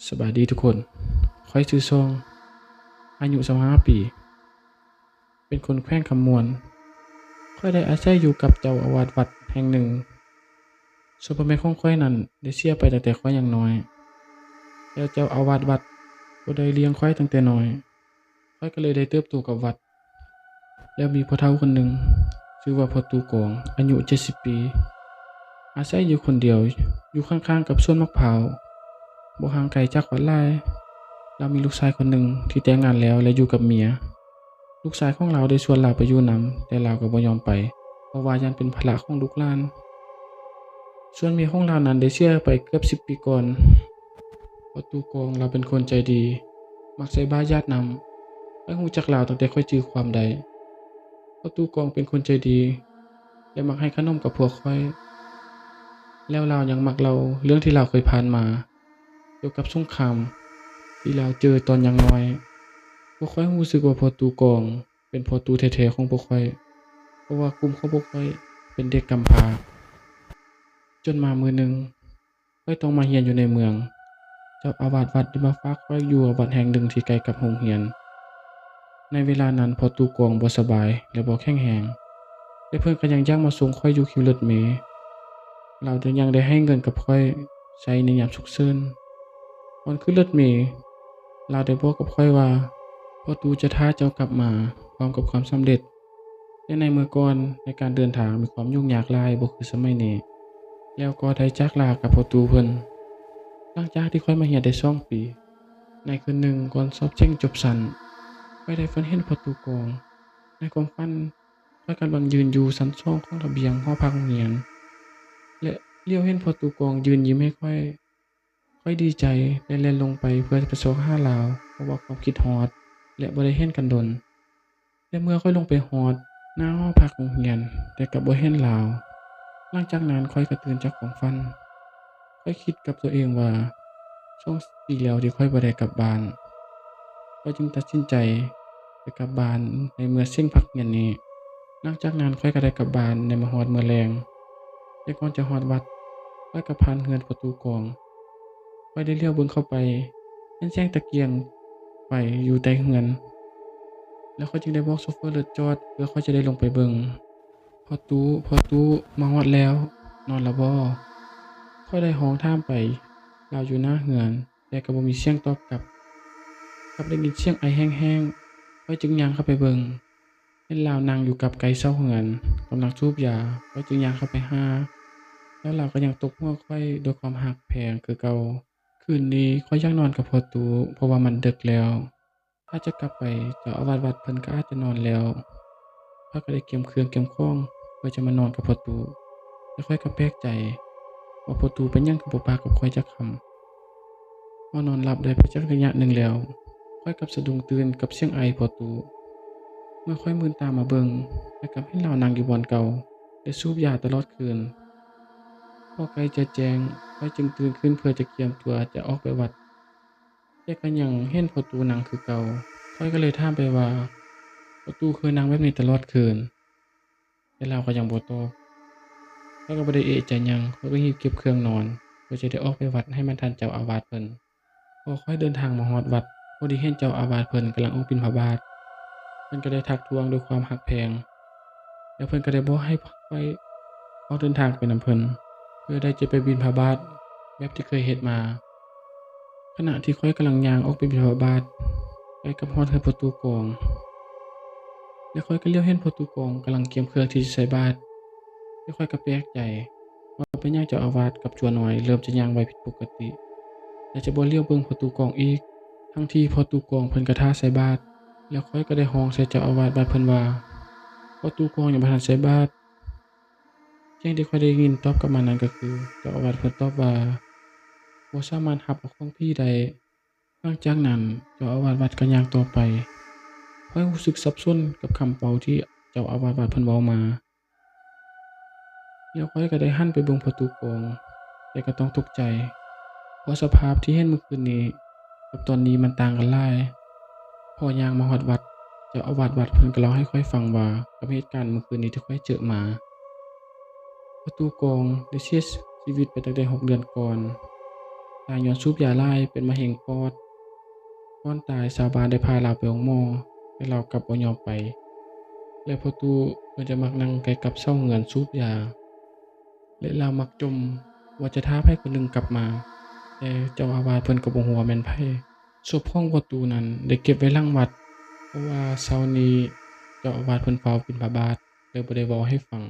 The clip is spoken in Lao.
ສະບາຍດີທຸກຄົນ, ຂ້ອຍຊື່ຊອງ, ອາຍຸຊາວຫ້າປີ, ເປັນຄົນແຂວງຄຳມ່ວນ. ຂ້ອຍໄດ້ອາໄສຢູ່ກັບເຈົ້າອາວາດວັດແຫ່ງໜຶ່ງ. ສ່ວນພໍ່ແມ່ຂອງຂ້ອຍນັ້ນໄດ້ເສຍໄປຕັ້ງແຕ່ຂ້ອຍຍັງນ້ອຍ, ແລ້ວເຈົ້າອາວາດວັດກໍໄດ້ລ້ຽງຂ້ອຍຕັ້ງແຕ່ນ້ອຍ. ຂ້ອຍກໍເລີຍໄດ້ເຕີບໂຕກັບວັດ ແລ້ວມີພໍ່ເຖົ້າຄົນໜຶ່ງ ຊື່ວ່າພໍ່ຕູ້ກອງ ອາຍຸເຈັດສິບປີ ອາໄສຢູ່ຄົນດຽວ ຢູ່ຂ້າງໆກັບສວນໝາກພ້າວ ບໍ່ຫ່າງໄກຈາກວັດຫຼາຍ. ລາວມີລູກຊາຍຄົນໜຶ່ງທີ່ແຕ່ງງານແລ້ວ ແລະ ຢູ່ກັບເມຍ. ລູກຊາຍຂອງລາວໄດ້ຊວນລາວໄປຢູ່ນຳ, ແຕ່ລາວກໍບໍ່ຍອມໄປ ເພາະວ່າຢ້ານເປັນພາລະຂອງລູກຫຼານ. ສ່ວນເມຍຂອງລາວນັ້ນໄດ້ເສຍໄປເກືອບສິບປີກ່ອນ. ພໍ່ຕູ້ກອງລາວເປັນຄົນໃຈດີ, ມັກໃສ່ບາດຢາດນ້ຳ. ຂ້ອຍຮູ້ຈັກລາວຕັ້ງແຕ່ຂ້ອຍຈື່ຄວາມໄດ້. ພໍ່ຕູ້ກອງເປັນຄົນໃຈດີ ແລະ ມັກໃຫ້ຂະໜົມກັບພວກຂ້ອຍ. ແລ້ວລາວຍັງມັກເລົ່າເລື່ອງທີ່ລາວເຄີຍຜ່ານມາ ກ່ຽວກັບສົງຄາມທີ່ລາວເຈີຕອນຍັງນ້ອຍ. ພວກຂ້ອຍຮູ້ສຶກວ່າພໍ່ຕູ້ກອງ ເປັນພໍ່ຕູ້ແທ້ໆຂອງພວກຂ້ອຍ, ເພາະວ່າກຸ່ມຂອງພວກຂ້ອຍເປັນເດັກກຳພ້າ. ຈົນມາມື້ໜຶ່ງ, ຂ້ອຍຕ້ອງມາຮຽນຢູ່ໃນເມືອງ. ເຈົ້າອາວາດວັດໄດ້ມາຝາກຂ້ອຍຢູ່ວັດແຫ່ງໜຶ່ງທີ່ໃກ້ກັບໂຮງຮຽນ. ໃນເວລານັ້ນ, ພໍ່ຕູ້ກອງບໍ່ສະບາຍ ແລະ ບໍ່ແຂງແຮງ, ແຕ່ເພິ່ນກໍຍັງຢາກມາສົ່ງຂ້ອຍຢູ່ຄິວລົດເມ. ລາວຍັງໄດ້ໃຫ້ເງິນກັບຂ້ອຍໃຊ້ໃນຍາມສຸກເສີນ. ກ່ອນຂຶ້ນລົດເມ, ລາວໄດ້ບອກກັບຂ້ອຍວ່າ, ພໍ່ຕູ້ຈະຖ້າເຈົ້າກັບມາພ້ອມກັບຄວາມສຳເລັດ. ແຕ່ໃນເມື່ອກ່ອນ, ໃນການເດີນທາງມີຄວາມຫຍຸ້ງຍາກຫຼາຍ, ບໍ່ຄືສະໄໝນີ້, ແລ້ວກໍໄດ້ຈາກລາກັບພໍ່ຕູ້ເພິ່ນ. ຫຼັງຈາກທີ່ຂ້ອຍມາຮຽນໄດ້ສອງປີ, ໃນຄືນໜຶ່ງກ່ອນສອບເສັງຈົບຊັ້ນ, ຂ້ອຍໄດ້ຝັນເຫັນພໍ່ຕູ້ກອງ. ໃນຄວາມຝັນ, ຂ້ອຍກຳລັງຢືນຢູ່ຊັ້ນສອງຂອງລະບຽງຫໍພັກໂຮງຮຽນ ແລະ ຫຼຽວເຫັນພໍ່ຕູ້ກອງຢືນຍິ້ມໃຫ້ຂ້ອຍ. ຂ້ອຍດີໃຈ ແລະ ແລ່ນລົງໄປເພື່ອໄປຊອກຫາລາວ ເພາະວ່າຄວາມຄິດຮອດ ແລະ ບໍ່ໄດ້ເຫັນກັນດົນ. ແຕ່ເມື່ອຂ້ອຍລົງໄປຮອດໜ້າຫໍພັກໂຮງຮຽນ, ແຕ່ກັບບໍ່ເຫັນລາວ. ຫຼັງຈາກນັ້ນ, ຂ້ອຍກໍຕື່ນຈາກຄວາມຝັນ. ຂ້ອຍຄິດກັບຕົວເອງວ່າ, ສອງປີແລ້ວທີ່ຂ້ອຍບໍ່ໄດ້ກັບບ້ານ. ຂ້ອຍຈຶ່ງຕັດສິນໃຈໄປກັບບ້ານໃນເມື່ອເສັງພັກຮຽນນີ້. ຫຼັງຈາກນັ້ນ, ຂ້ອຍກໍໄດ້ກັບບ້ານໃນມາຮອດມື້ແລງ. ແຕ່ກ່ອນຈະຮອດວັດ, ຂ້ອຍກໍຜ່ານເຮືອນພໍ່ຕູ້ກອງ. ຂ້ອຍໄດ້ຫຼຽວເບິ່ງເຂົ້າໄປ, ເຫັນແສງຕະກຽງໄຟຢູ່ໃຕ້ເຮືອນ, ແລ້ວຂ້ອຍຈຶ່ງໄດ້ບອກໂຊເຟີລົດຈອດ ເພື່ອຂ້ອຍຈະໄດ້ລົງໄປເບິ່ງ. ພໍ່ຕູ້, ພໍ່ຕູ້, ມາຮອດແລ້ວ, ນອນລະບໍ? ຂ້ອຍໄດ້ຮ້ອງຖາມໄປ, ລາວຢູ່ໜ້າເຮືອນ, ແຕ່ກໍບໍ່ມີສຽງຕອບກັບ. ກັບໄດ້ຍິນສຽງໄອແຫ້ງໆ, ຂ້ອຍຈຶ່ງຍ່າງເຂົ້າໄປເບິ່ງ. ເຫັນລາວນັ່ງຢູ່ກັບໃກ້ເສົາເຮືອນ, ກຳລັງສູບຢາ. ຂ້ອຍຈຶ່ງຍ່າງເຂົ້າໄປຫາ, ແລ້ວລາວກໍຍັງຕົບຫົວຂ້ອຍດ້ວຍຄວາມຮັກແພງຄືເກົ່າ. ຄືນນີ້ຂ້ອຍຢາກນອນກັບພໍ່ຕູ້, ເພາະວ່າມັນເດິກແລ້ວ. ຖ້າຈະກັບໄປ, ເຈົ້າອາວາດວັດເພິ່ນກໍອາດຈະນອນແລ້ວ. ຂ້ອຍກໍໄດ້ກຽມເຄື່ອງກຽມຂອງ ເພື່ອຈະມານອນກັບພໍ່ຕູ້, ແຕ່ຂ້ອຍກໍແປກໃຈວ່າພໍ່ຕູ້ເປັນຫຍັງຄືບໍ່ປາກກັບຂ້ອຍຈັກຄຳ. ພໍນອນຫຼັບໄດ້ໄປຈັກໄລຍະໜຶ່ງແລ້ວ, ຂ້ອຍກັບສະດຸ້ງຕື່ນກັບສຽງໄອພໍ່ຕູ້. ເມື່ອຂ້ອຍມື່ນຕາມາເບິ່ງ, ຂ້ອຍກັບເຫັນລາວນັ່ງຢູ່ບ່ອນເກົ່າ ແລະ ສູບຢາຕະຫຼອດຄືນ. ພໍໃກ້ຈະແຈ້ງ, ຂ້ອຍຈຶ່ງຕື່ນຂຶ້ນເພື່ອຈະກຽມຕົວຈະອອກໄປວັດ, ແຕ່ກໍຍັງເຫັນພໍ່ຕູ້ນັ່ງຄືເກົ່າ. ຂ້ອຍກໍເລີຍຖາມໄປວ່າ, ພໍ່ຕູ້ຄືນັ່ງແບບນີ້ຕະຫຼອດຄືນ? ແຕ່ລາວກໍຍັງບໍ່ຕອບ. ຂ້ອຍກໍບໍ່ໄດ້ເອະໃຈຫຍັງ, ຂ້ອຍກໍຮີບເກັບເຄື່ອງນອນ ເພື່ອຈະໄດ້ອອກໄປວັດໃຫ້ມັນທັນເຈົ້າອາວາດເພິ່ນ. ພໍຂ້ອຍເດີນທາງມາຮອດວັດ, ພໍດີເຫັນເຈົ້າອາວາດເພິ່ນກຳລັງອອກບິນທະບາດ. ເພິ່ນກໍໄດ້ທັກທ້ວງດ້ວຍຄວາມຮັກແພງ, ແລ້ວເພິ່ນກໍໄດ້ບອກໃຫ້ຂ້ອຍອອກເດີນທາງໄປນຳເພິ່ນ, ເພື່ອໄດ້ຈະໄປບິນທະບາດແບບທີ່ເຄີຍເຮັດມາ. ຂະນະທີ່ຂ້ອຍກຳລັງຍ່າງອອກໄປບິນທະບາດ, ຂ້ອຍກັບຮອດເຮືອນພໍ່ຕູ້ກອງ ແລະ ຂ້ອຍກໍຫຼຽວເຫັນພໍ່ຕູ້ກອງກຳລັງກຽມເຄື່ອງທີ່ຈະໃສ່ບາດ. ແລະ ຂ້ອຍກໍແປກໃຈວ່າເປັນຫຍັງເຈົ້າອາວາດກັບຈົວນ້ອຍເລີ່ມຈະຍ່າງໄວຜິດປົກກະຕິ ແລະ ຈະບໍ່ຫຼຽວເບິ່ງພໍ່ຕູ້ກອງອີກ, ທັງທີ່ພໍ່ຕູ້ກອງເພິ່ນກໍຖ້າໃສ່ບາດ. ແລ້ວຂ້ອຍກໍໄດ້ຮ້ອງໃສ່ເຈົ້າອາວາດວັດເພິ່ນວ່າ, ພໍ່ຕູ້ກອງຍັງບໍ່ທັນໃສ່ບາດ. ສິ່ງທີ່ຂ້ອຍໄດ້ຍິນຕອບກັບມານັ້ນກໍຄື ເຈົ້າອາວາດເພິ່ນຕອບວ່າ, ບໍ່ສາມາດຮັບເອົາຂອງຜີໄດ້. ຫຼັງຈາກນັ້ນ ເຈົ້າອາວາດວັດກໍຍ່າງຕໍ່ໄປ. ຂ້ອຍຮູ້ສຶກສັບສົນກັບຄຳເວົ້າທີ່ເຈົ້າອາວາດວັດເພິ່ນເວົ້າມາ. ແລ້ວຂ້ອຍກໍໄດ້ຫັນໄປເບິ່ງພໍ່ຕູ້ກອງ, ແຕ່ກໍຕ້ອງຕົກໃຈ, ເພາະສະພາບທີ່ເຫັນມື້ຄືນນີ້ກັບຕອນນີ້ມັນຕ່າງກັນຫຼາຍ. ພໍຍ່າງມາຮອດວັດ, ເຈົ້າອາວາດວັດເພິ່ນກໍເລົ່າໃຫ້ຂ້ອຍຟັງວ່າ ກັບເຫດການມື້ຄືນນີ້ທີ່ຂ້ອຍເຈີມາ. ພໍ່ຕູ້ກອງໄດ້ເສຍຊີວິດໄປຕັ້ງແຕ່ຫົກເດືອນກ່ອນ. ຕາຍຍ້ອນສູບຢາຫຼາຍ ເປັນມະເຮັງປອດ. ກ່ອນຕາຍຊາວບ້ານໄດ້ພາລາວໄປໂຮງໝໍ ແຕ່ລາວກັບບໍ່ຍອມໄປ ແລະພໍ່ຕູ້ເພິ່ນຈະມັກນັ່ງໃກ້ກັບເສົາເຮືອນສູບຢາ ແລະລາວມັກຈົ່ມວ່າຈະຖ້າໃຜຄົນໜຶ່ງກັບມາ ແຕ່ເຈົ້າອາວາດເພິ່ນກໍບໍ່ຮູ້ວ່າແມ່ນໃຜ. ສົບຂອງພໍ່ຕູ້ນັ້ນໄດ້ເກັບໄວ້ຫຼັງວັດ ເພາະວ່າເຊົ້ານີ້ເຈົ້າອາວາດເພິ່ນເຝົ້າບິນທະບາດ ແລະບໍ່ໄດ້ເວົ້າໃຫ້ຟັງ.